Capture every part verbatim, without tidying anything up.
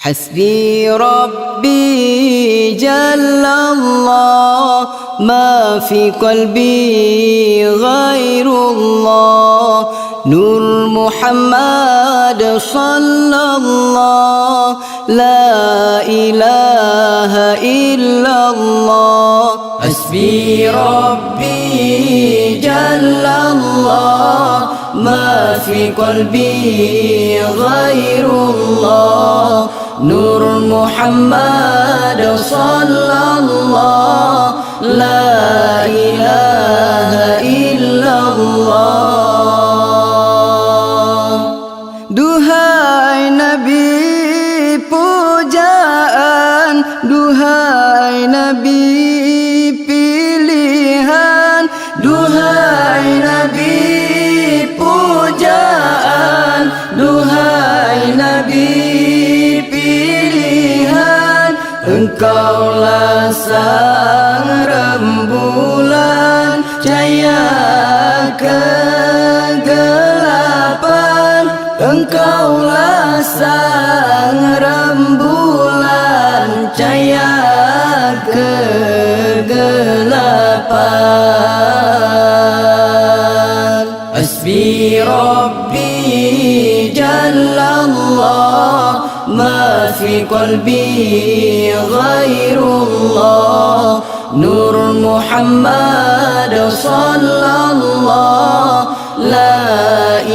حسبي ربي جل الله، ما في قلبي غير الله، نور محمد صلى الله، لا إله إلا الله. حسبي ربي جل الله، ما في قلبي غير الله، نور محمد صلى الله، لا إله إلا الله. Duhai Nabi pujaan, duhai Nabi pilihan, duhai Nabi pujaan, duhai Nabi pilihan. Engkaulah sang rembulan, cahya kegelapan. Engkaulah sang rembulan, cahya kegelapan. حسبي ربي جل الله، ما في قلبي غير الله، نور محمد صلى الله، لا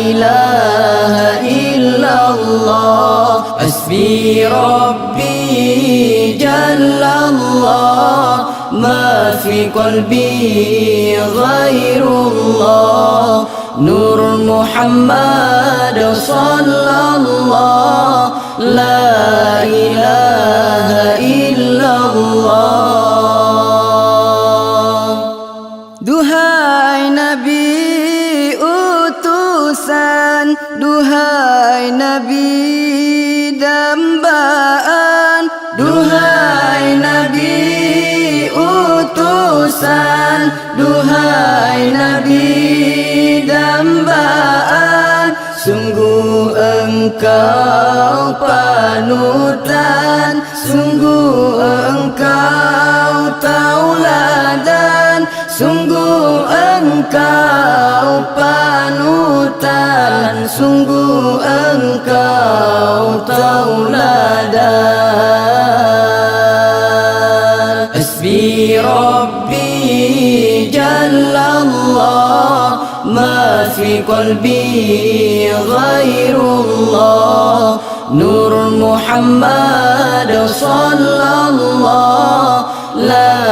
إله إلا الله. حسبي ربي جل الله، ما في قلبي غير الله، نور محمد صلى الله، لا إله إلا الله. Duhai Nabi utusan, duhai Nabi dambaan, duhai Nabi utusan, duhai Nabi dambaan, sungguh engkau panutan, sungguh engkau tauladan, sungguh engkau panutan, sungguh engkau tauladan. حسبي ربي جل الله، ما في قلبي غير الله، نور محمد صلى الله، لا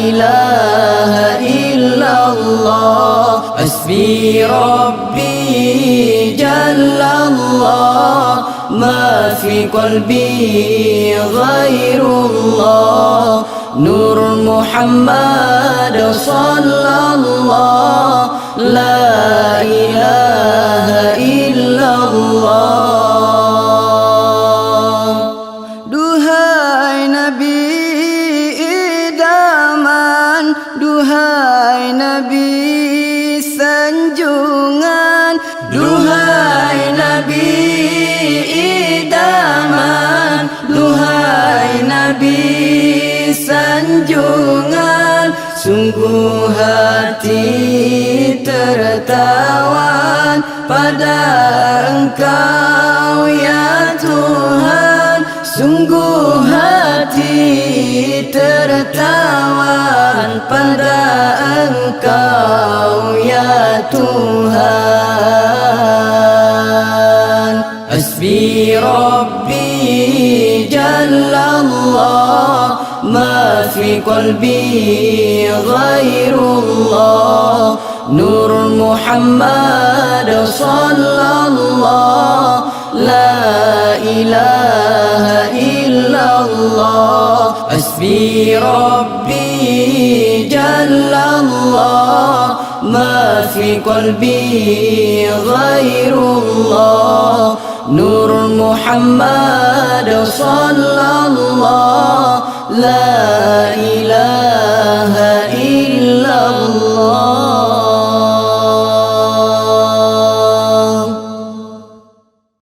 إله إلا الله. حسبي ربي جل الله، ما في قلبي غير الله، نور محمد صلى الله، لا إله إلا الله. Duhai Nabi idaman, duhai Nabi sanjungan, duhai Nabi idaman, duhai Nabi sanjungan, sungguh hati tertawan pada Engkau, ya Tuhan. Sungguh hati tertawan pada Engkau, ya Tuhan. حسبي ربي جل الله، ما في قلبي غير الله، نور محمد صلى الله، لا إله إلا الله. حسبي ربي جل الله، ما في قلبي غير الله، نور محمد صلى الله، لا إله